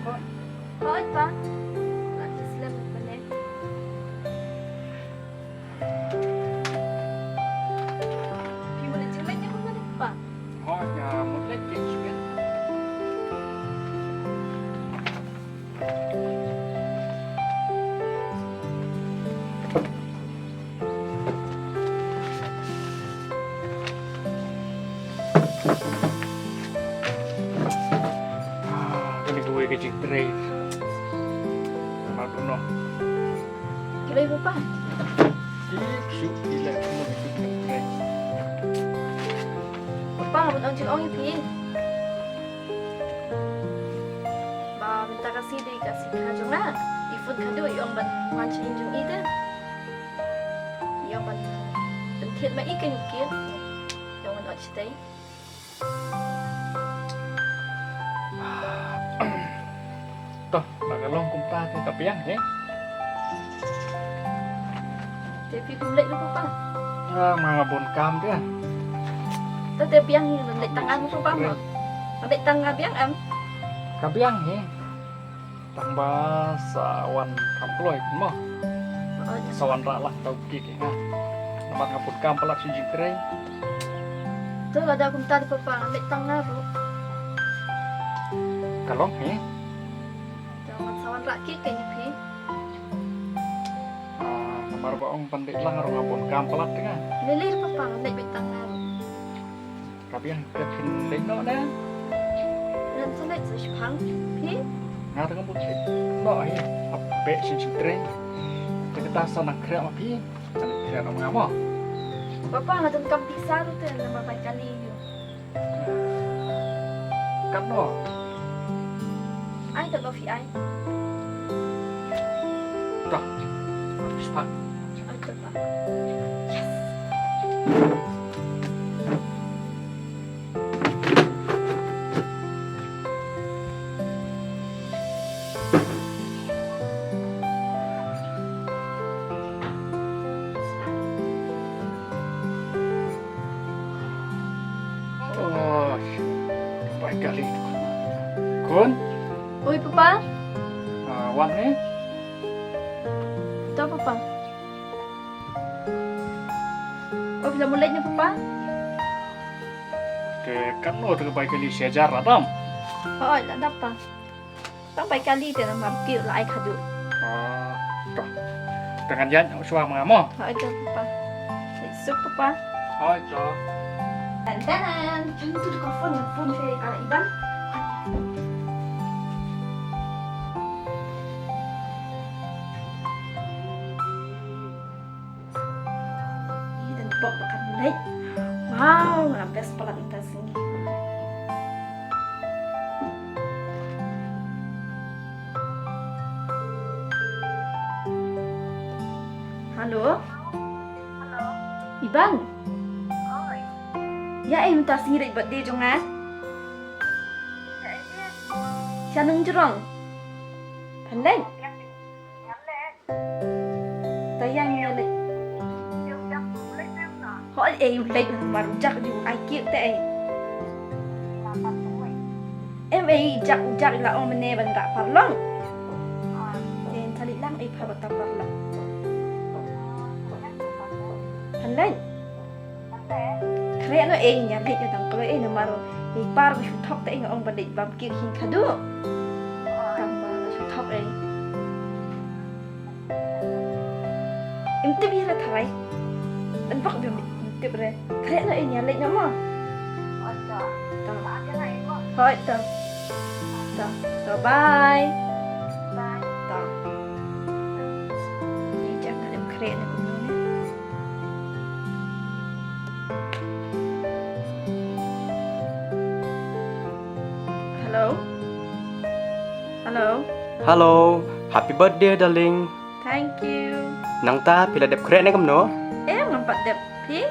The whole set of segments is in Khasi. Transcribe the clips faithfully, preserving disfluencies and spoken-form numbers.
Hooid pa. Nga la slem mynne. Phi mut leit jingleit ne kumno pa? Hooid, nga mut leit, khublei shibun. Ah, kane kawei ka jingtrei. Namar kumno? Trei papa. Ki shu ki leh kumno ki jingtrei. Papa, nga ban ong jingong ïa phi. Ba mynta ka sngi dei ka sngi kha jong nga. I Fun khadduh i ong ban wan sha ïing jong i te. I ong ban pynthied ma i kane ka kit. I ong ban ot shatei. To, ba ka long kumta te ka biang hi. Te phi kum leit noh papa? Ah, ma nga bun kam te. To te biang hi, leit tang nga papa mo. Leit tang nga biang em? Ka biang hi. Tang ba sa wan kham kloi mo. Oh, sa wan rah lang tau ki ki nga. Namar nga bun kam palat shu jingtrei. To lada kumta te papa, leit tang nga ruh. Ka long hi. Te ngan sa wan rah ki kane phi. Ah, namar ba ong ban leit lang ruh nga bun kam palat te nga. Lei lei papa, leit beit tang nga ruh. Ka biang te phin leit noh ne? Ngan sa leit sa shipang phi. Nga te nga bun leit noh hi. Hap beh sha jingtrei. Te kata sa nang khreh ma phi. Sa leit khreh noh ma nga mo. Papa, nga donkam pisa ruh te namar ban kali ïa u. Katno? Ai katno phi ai? Dah. Spah. Ai katno? Yes. Oh, bai kali. Khun? Oi, Papa. Ah, wan ni? To, Papa. Oh, phi la mut leit ne, Papa? Te katno te ka bai kali, shi hajar la dap? Hooid, la dap, Pa. Tang bai kali te namar ki la ai khadduh. Ah, to. Te ngan ïaid shuwa ma nga mo. Hooid to, Papa. Leit suk, Papa. Hooid to. Tan tan. Kan tu ka phone, phone sha ka Iban. Ih, don bok ba kan leit. Wow, nga best palat mynta sngi. Halo? Halo? Iban? Oi. Ïa ei mynta sngi leit birthday jong nga? Ïa ei? Sha Nongjrong. Phan leit? Ïa ei? Te ïa ngin ïa leit. Hooid, ei u leit namar u Jack u ai cake te ei. Em ei, Jack, u Jack la ong mynne ban rah parlok. Te ngin sa leit lang ei, pha bad ta parlok. Phan leit. Khreh noh ei, ngin ïa leit noh tang kloi ei namar ei par ba shu thok te ei nga ong ban leit bam cake hi khadduh. Tang ba shu thok ei. Im tip ïa re tharai. Ban bok bym im tip re. Khreh noh ei, ngin ïa leit noh mo. To. Hooid to. To, to, bye. Bye. To. Ei, Jack, nga dep khreh ne kumno ne. Hello? Hello? Hello. Happy birthday, darling. Thank you. Nangta phi la dep khreh ne kumno? Em, ngam pat dep. Phi?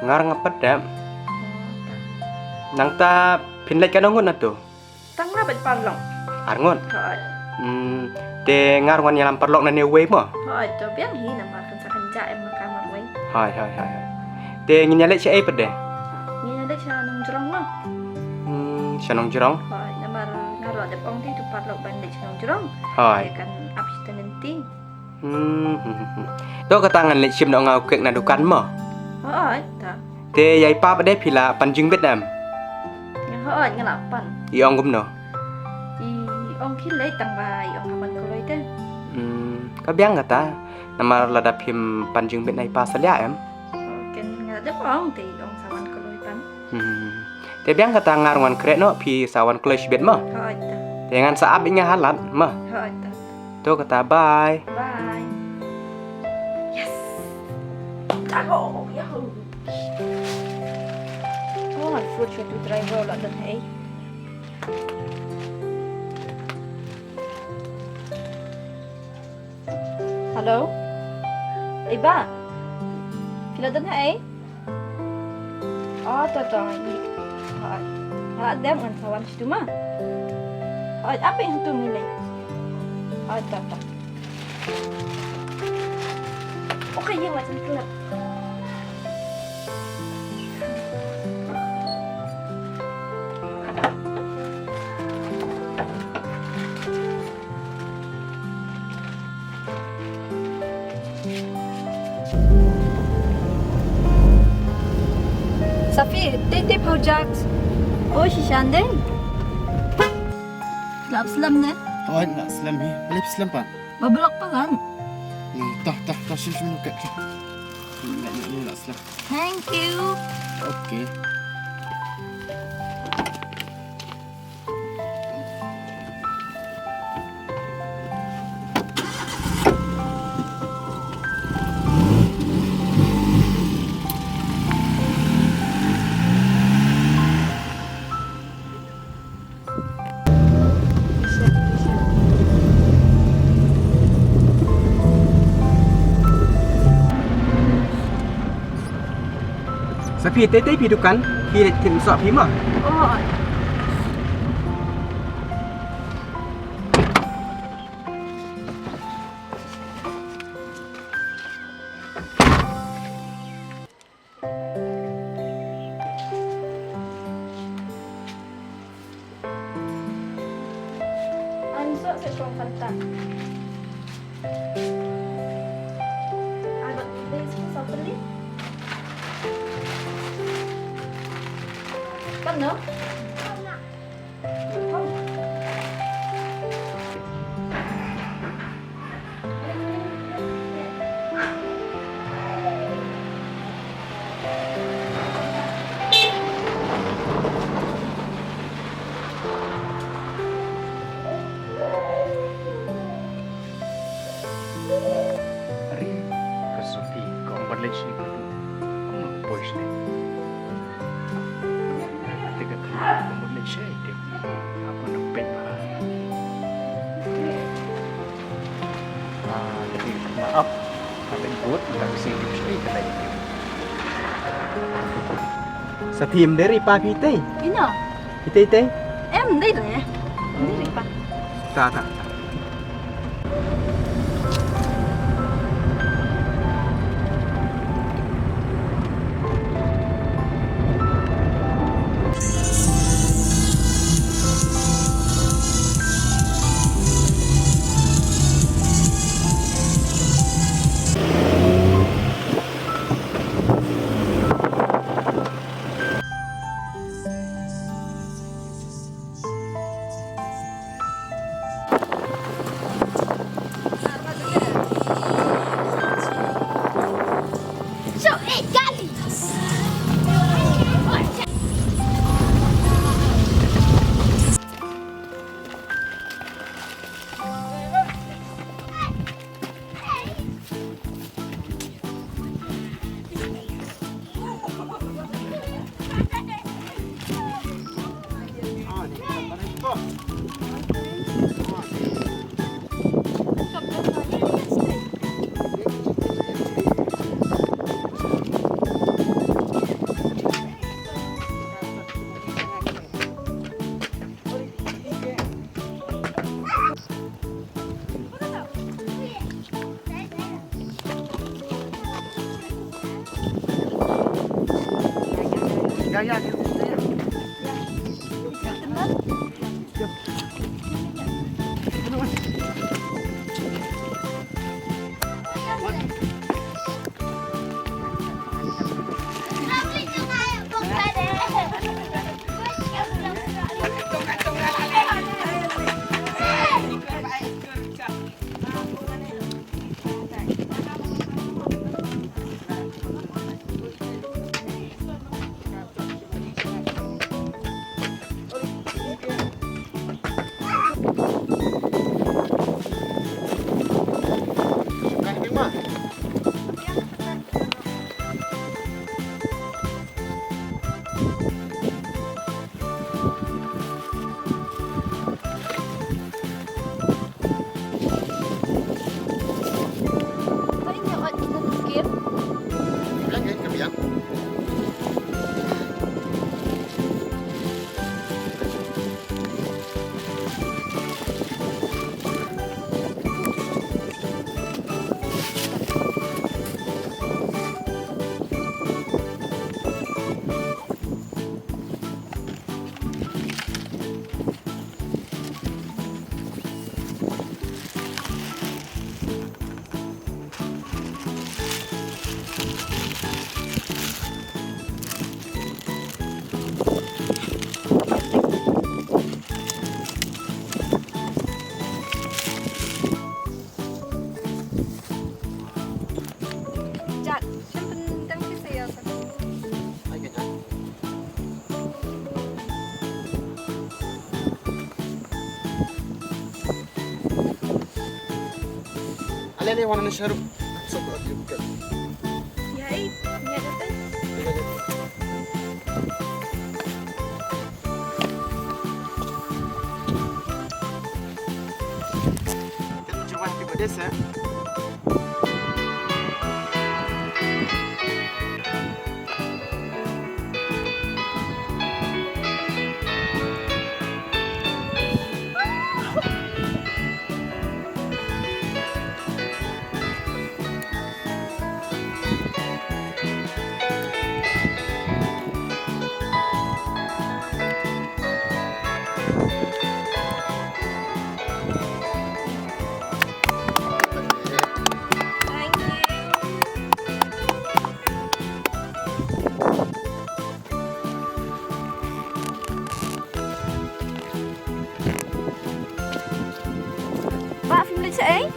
Nga ruh ngam pat dep. Nangta phin leit katno ngut na tu? Tang nga bad parlok. Ar ngut? Hooid. Hmm, te nga ruh ngan ïalam parlok nangne uwei mo? Hooid, to biang hi namar kan sa kynjah em ma ka marwei. Hooid, hooid, hooid, hooid. Te ngin ïa leit shaei pat de? Ngin ïa leit sha Nongjrong mo. Hmm, sha Nongjrong? Hooid, namar Nga ruh dep ong te tu pat lo ban leit shnong jrong. Hoi. Te kan ap shi tenen ti. Hmm, hmm, hmm, hmm. To kata ngan leit shim noh nga u kek na dukan mo. Hoi, ta. Te ïa i pa pat de phi la pan jingbit em? Hoi, nga la pan. I ong kumno? I ong khie leit tang ba i ong ka man kloi te. Hmm, ka biang kata. Namar lada phim pan jingbit na i pa salia em? Ken nga dep ong te i ong sa wan kloi pan. Hmm. Te biang kata nga ruh ngan khreh noh phi sa wan kloi shibit mo. Hoi ta. Te ngan sa ap ïa nga ha lad mo. Hoi ta. To kata bye. Bye. Yes. Jago. Yahoo. Oh, fruit shoot driver la don hei. Hello. Ei ba. Phi la don ha ei? Oh, to to. Hoi. Hoi. Hoi, dem ngan sa wan sha tu ma. Hoi, ap ïa tu ngi lei. Hoi, to to. Okay, ïa wan sha tu. Safi, tei tei pau Jack. Oh, shisha ndei. Lap slem ne? Oh, lap slem hi. Balik slem pan. Bablok pa kan? Hmm, tah, tah, tah, shim, shim, look at. Hmm, lap, lap, lap slem. Thank you. Okay. Sa phi tei tei phi dukan, phi leit kin sa phi ma. Oh. An so se kong kanta. Agat bes ko sapeli. Kan no? Ari ka Sophie ka ong ban leit sha ïing ka tu. Ong noh poi sha. Te ka khana ka ong ban leit sha ïing te. Apa na pet ba. Ah, jadi maaf. Ka ben buat ka si sha ïing ka leit. Sa phi em dei ri pa phi tei? Ina. Phi tei tei? Em dei re. Em dei ri pa. Ta ta ta. Ya, ya, ya, ya. Ya. Ya. Ele wan na sharu. So ba ki buka. Ya, eh, ya kata. Kan cuma happy birthday, sir. Ba, phim leit shaei?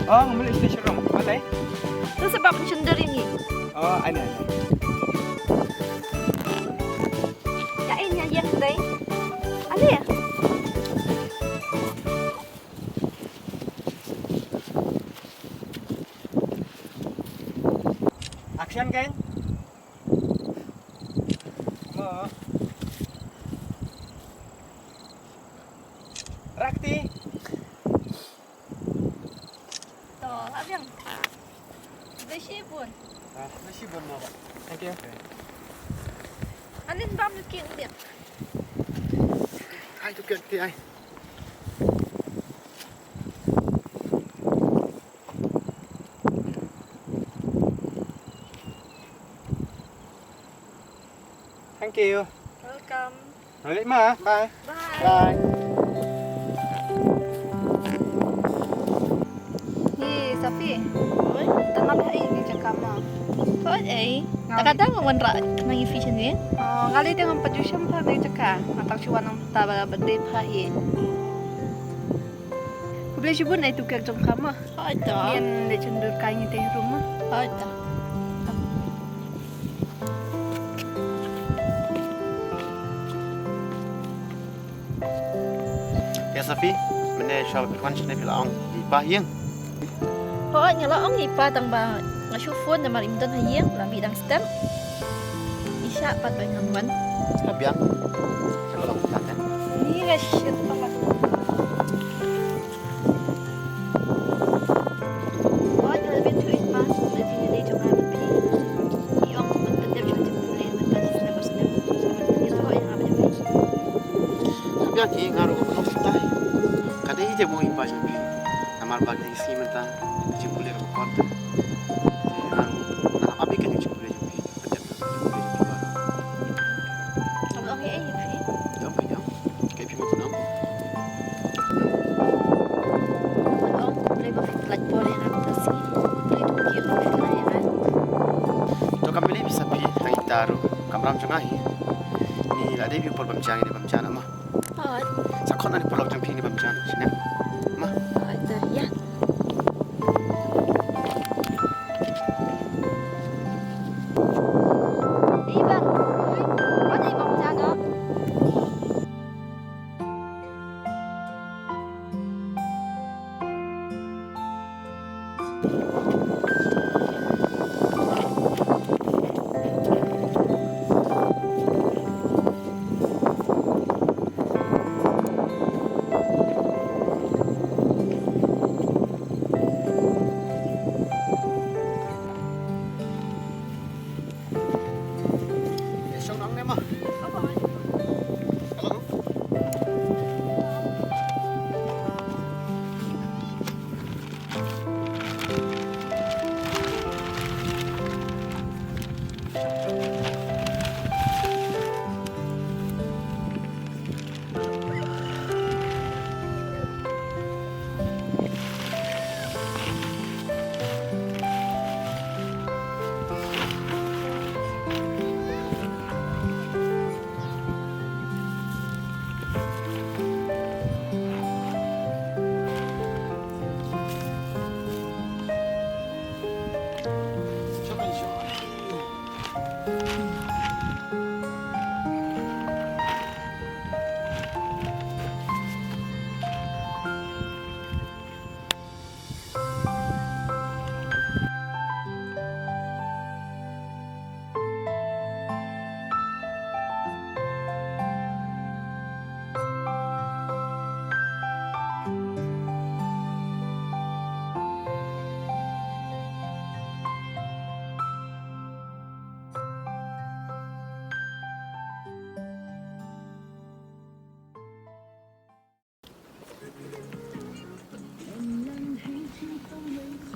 Oh, ngam leit sha showroom. Balei? Tu sa ba pynshyndur ïa ngi. Oh, ai ne, ai ne. Ïa, ai ne, ïa, dei. Ale. Action, gang. Mo. Rakti. To, la biang. Khublei shibun. Ah, khublei shibun mo ba. Thank you. Anin bam lu kin dia. Ai tu kin ti ai. Thank you. Welcome. Bye ma, bye. Bye. Bye. Hi, Safi. Oi? Tang nang hai ni jaka ma. Oi, eh. Ngali. Takada ngan wanrah nang ifi sini. Oh, ngali dia ngan paju sham pa ni jaka. Matang shuwa nang ta ba birthday pa hi. Khublei shibun ai tu kek jong ka ma. Hoi ta. Ngin leit shon dur kai ngi te room ma. Hoi ta. Ya Safi, mynne shuwa ba phi wan shane phi la ong i pa ïing. Hoi, nga la ong i pa tang ba nga shu phone namar im don ha ïing, la mih dang step. I shah pat ba ngam wan. Ka biang. Ka long ka te. Ni nga shit pa pat. Ka biang ki nga ruh ka long tai. Ka dei jingmut i pa jong phi. Namar ba ka dei sngi mynta. Jingpule ka kon te. Nga ruh nga hap ap ïa ka jingpule jong phi. Ka dei ka jingpule jong phi ba. Ka long hi ei phi. Jong phi jong. Kaei phi mut nong? Nong, balei ba phi pyllait por ïa nga mynta sngi? Balei tu ki ong phi ïa nga? To kam balei phi Safi, tang ita ruh kam ram jong nga hi. Ni la dei phi por bam jan, ni bam jan ma. Hooid. Sa khot na ni paralok jong phi ni bam jan. Sini. Ma. Hooid, to ïa. Iban. Wan i bam jan.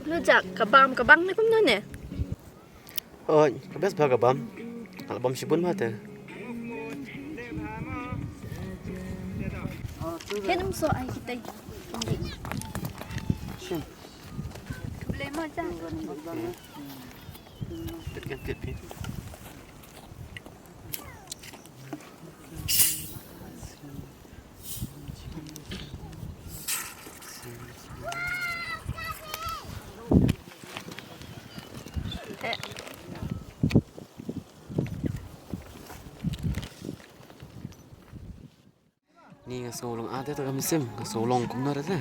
Lu jak ka bam ka bang ne kumno ne? Oh, ka best ba ka bam. Ka la bam shibun ba te. Hen um so ai kita. Shim. Boleh ma jak. Tit kan tit pi. Ni nga sngew long ah te, ta ka mynsiem nga sngew long kumno re te.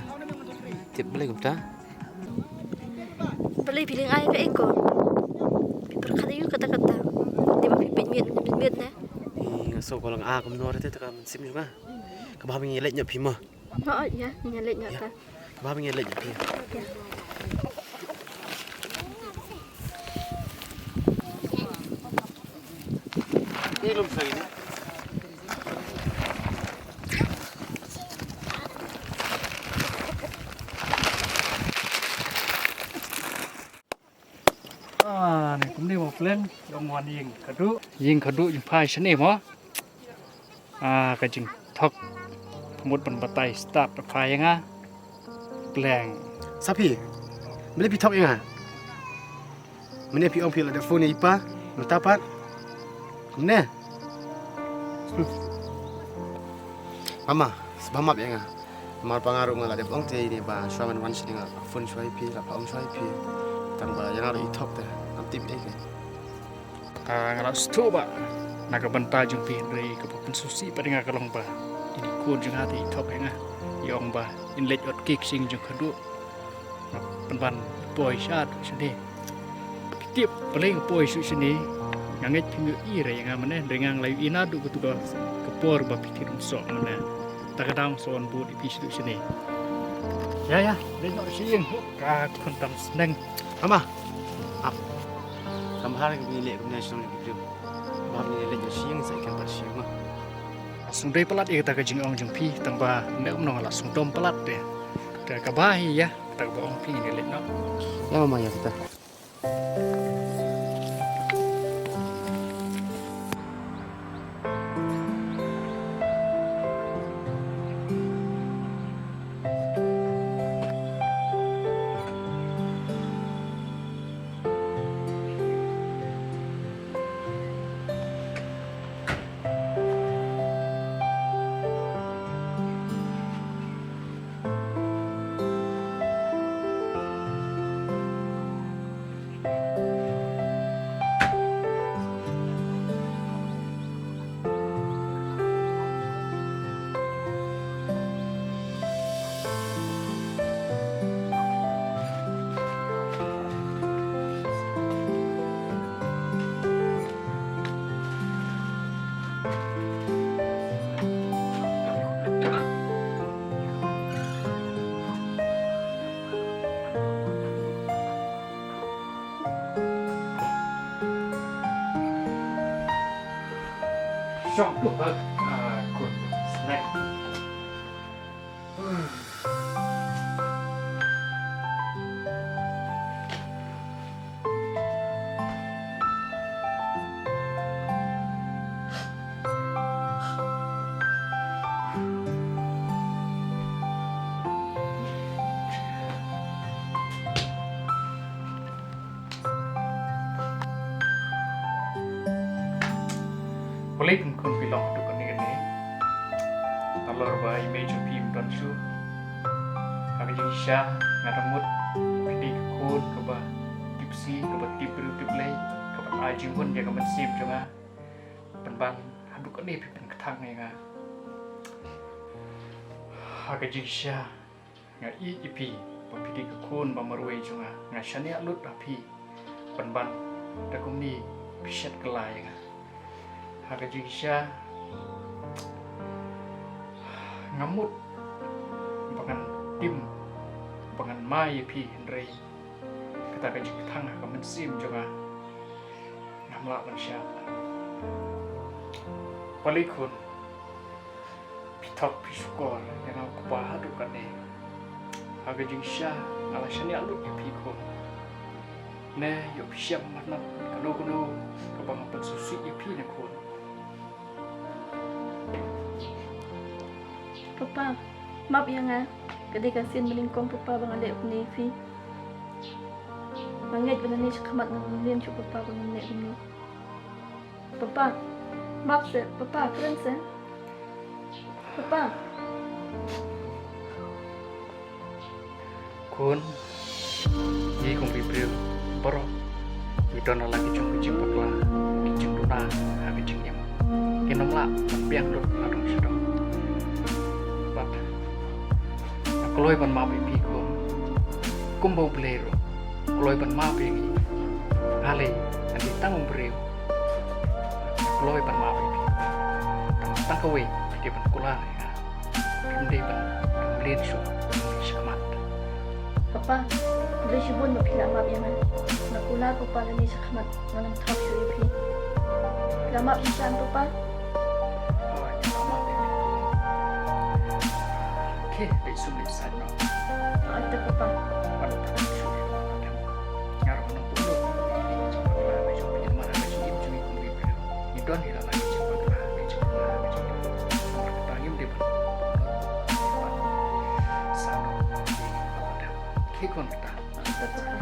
Tip balei kumta? Balei phi lyngngai ka eko? Phi pyrkhat ïa u kata kata. Te ba phi pynmit pynmit ne. Ni nga sngew ka long ah kumno re te, ta ka mynsiem jong nga. Kaba hap ngi leit ñiah phi ma. Hooid ïa, ngi leit ñiah ta. Kaba hap ngi leit ñiah phi. Ni lum sa ini. Ah, ni kumne mo pleng, ong wan ïing khadduh. Ïing khadduh jong pha shane mo. Ah, ka jingthok. Mut ban batai stad da pha ïa nga. Pleng. Sa phi. Mane phi thok ïa nga. Mane phi ong phi la da phone ïa i pa. Mynta pat. Kumne. Mama, sngewbha map ïa nga. Namar ba nga ruh nga la dep ong te ine ba shuwa ngan wan shane nga la phone shuwa ïa phi, la phone shuwa ïa phi. Tang ba ïa nga ruh i thok te. Ngam tip ei ke. Ah, nga la sngewthuh ba na ka bynta jong phi, hynrei kaba pynsngewsih pat ïa nga ka long ba ine i khun jong nga te i thok ïa nga, i ong ba in leit ot kick sha ïing jong khadduh. Nga pynban poi sha shane. Phi tip balei nga poi sha shane? Nga ngeit phim ïohi re ïa nga mane, hynrei nga la ïohi naduh katu ka por ba phi thied umsoh mane. Ta ka daw sa wan bud ïa phi shaduh shane. Ïa ïa, leit noh sha ïing, ka khun tam sneng. Ama. Ap. Kam bha re ka ngi leh kumne shnong ki briew. Bha ngi leit noh sha ïing sa ïa kan pat sha ïing ma. Sngewdei palat ïa kata ka jingong jong phi, tang ba ne um nong la sngewdom palat de. Te kaba hi ïa kata kaba ong phi ngi leit noh. Ïa ma ïa kata. Shong tu ha, ah, kun snack. Balei phi khun phi long haduh kane kane? Nalor ba i mei jong phi ym don shuh. Ha ka jingshisha nga da mut phi dei ka khun kaba tipsngi, kaba tip briew tip Blei, kaba ai jingmut ïa ka mynsiem jong nga. Pynban haduh kane phi pynkthang ïa nga. Ha ka jingshisha nga ïeit ïa phi ba phi dei ka khun ba marwei jong nga. Nga shaniah lut ha phi. Pynban da kumne phi shet kylla ïa nga. Ha ka jingshisha nga mut ba ngan tim, ba ngan mai ïa phi, hynrei kata ka jingkthang ha ka mynsiem jong nga ngam lah ban shah. Balei khun? Phi thok phi shukor ïa nga u kpa haduh kane. Ha ka jingshisha nga la shaniah lut ïa phi khun. Ne ïoh phi shem mynta kano kano kaba nga pynsngewsih ïa phi ne khun. Papa, map ïa nga. Ka dei ka sien ba nyngkong papa ba nga leh kumne ïa phi. Nga ngeit ba nangne shakhmat ngan leh shuh papa ba ngan leh kumne. Papa, map seh, papa, kren seh. Papa. Khun, ngi kum ki briew baroh ngi don la ki jong ki jingpakla, ki jingduna ha ki jingim. Ngin ym lah ban biang lut na dong sha dong. Bad nga kloi ban map ïa phi khun. Kumba U Blei ruh u kloi ban map ïa ngi. Balei ngan dei tang u briew? Nga kloi ban map ïa phi. Tang, tang kawei phi dei ban kular ïa nga. Phim dei ban, ban mlien shuh nangne shakhmat. Papa, khublei shibun ba phi la map ïa nga. Nga kular papa, nangne shakhmat ngan ym thok shuh ïa phi. Phi la map shisha em papa? Hooid, nga la map ïa phi. Khie, leit sum leit sait noh. Hooid te papa. Wan pynban shuh ïa phi. Nga ruh nga nang pynlut ïa ki jingpakla ba jong phi namar ha ka jingim jong ngi kum ki briew ngi don hi la la ki jingpakla, ki jingpakla, ki jingpakla. Namar kata ngim dei ban pynlut, ban sa noh ïa ki ba la dep. Khie khun kata. Hooid te papa.